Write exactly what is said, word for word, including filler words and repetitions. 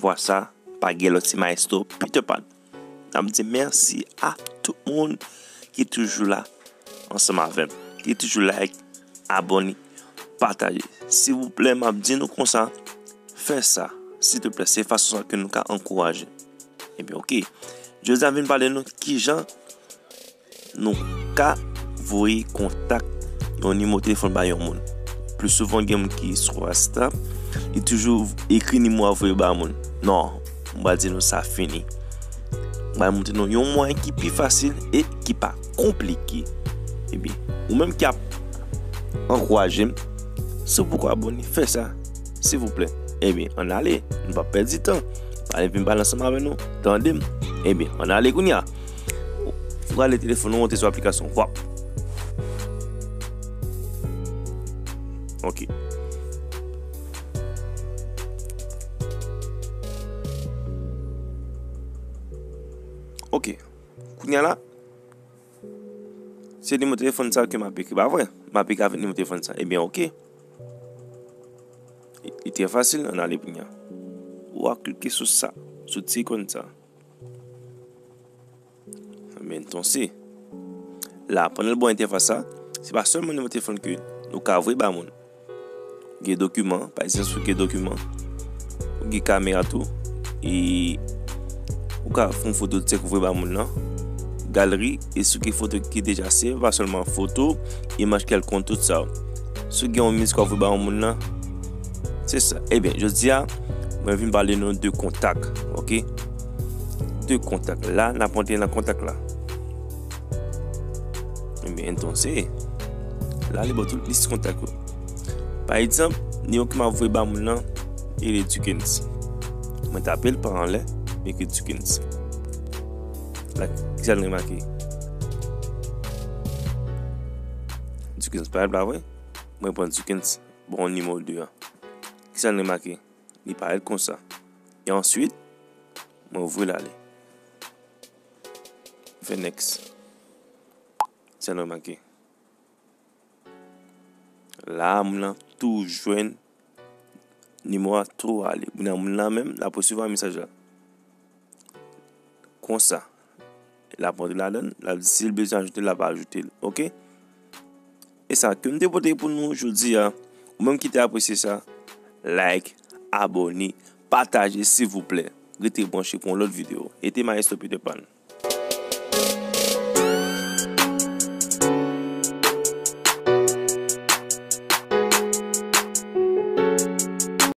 Fwa sa, pa gen lòt, se Maestro Peter Pan. N ap di mèsi a tout moun ki toujou la ansanm avè m, ki toujou like, abòne, pataje. Silvouplè, m ap di nou konsa, fè sa, silteplè, se fason sa ke nou ka ankouraje. Ebyen, oke. Jodi a, m vin pale nou kijan nou ka voye kontak yon nimewo telefòn ba yon moun. Pli souvan, gen moun ki sou WhatsApp, li toujou ekri nimewo a voye ba moun. Non, m pral di nou sa fini. M pral montre nou yon mwayen ki pi fasil e ki pa konplike. Ebyen, ou menm ki ap ankouraje m, si w poko abòne, fè sa, silvouplè. Ebyen, ann ale, nou pa pèdi tan. Pale, vin pale ansanm avè nou, tande m. Ebyen, ann ale kounye a. Ou prale telefòn ou, monte sou aplikasyon, wap. Ok. Ok. Kounye a la, se nimewo telefòn sa ke m ap ekri, pa vre? M ap ekri avèk nimewo telefòn sa. Ebyen, ok. Li, li trè fasil, ann ale kounye a. Ou a klike sou sa, sou ti ikòn sa. Men entonse, la, pandan l ba w entèfas sa, se pa sèlman nimewo telefòn ke nou ka voye ba moun. Gen dokiman, pa egzanp, si w gen dokiman, ou gen kamera tou, e ou ka fè yon foto dirèk voye ba moun nan. Galeri, e si w gen foto ki deja save, pa sèlman foto, imaj kèlkonk, tout sa. Si w gen yon mizik w ap voye ba yon moun nan, se sa. Ebyen, jodi a, mwen vin pale nou de kontak, ok? De kontak. La, n ap rantre nan kontak la. Ebyen, entonse, la, li ba w tout lis kontak yo. Pa egzanp, nimewo ke m ap voye ba moun nan, e li Dukens. Mwen tape l pa anlè, m ekri Dukens. La, kisa n remake? Dukens parèt, pa vre? Mwen pran Dukens, bon, nimewo de a. Kisa n remake? Li parèt konsa. E answit, mwen ouvri l ale. Fè next. Sa n remake. La, moun nan tou jwenn nimewo a tou ale. Moun nan, moun nan menm, l ap resevwa mesaj la. Konsa. L ap rantre ladan l, l ap di si l bezwen ajoute l, l ap ajoute l. Ok? E sa ke m te pote pou nou jodi a. Ou menm ki te apresye sa, like, abòne, pataje, silvouplè. Rete branche pou yon lòt videyo. E te Maestro Peter Pan.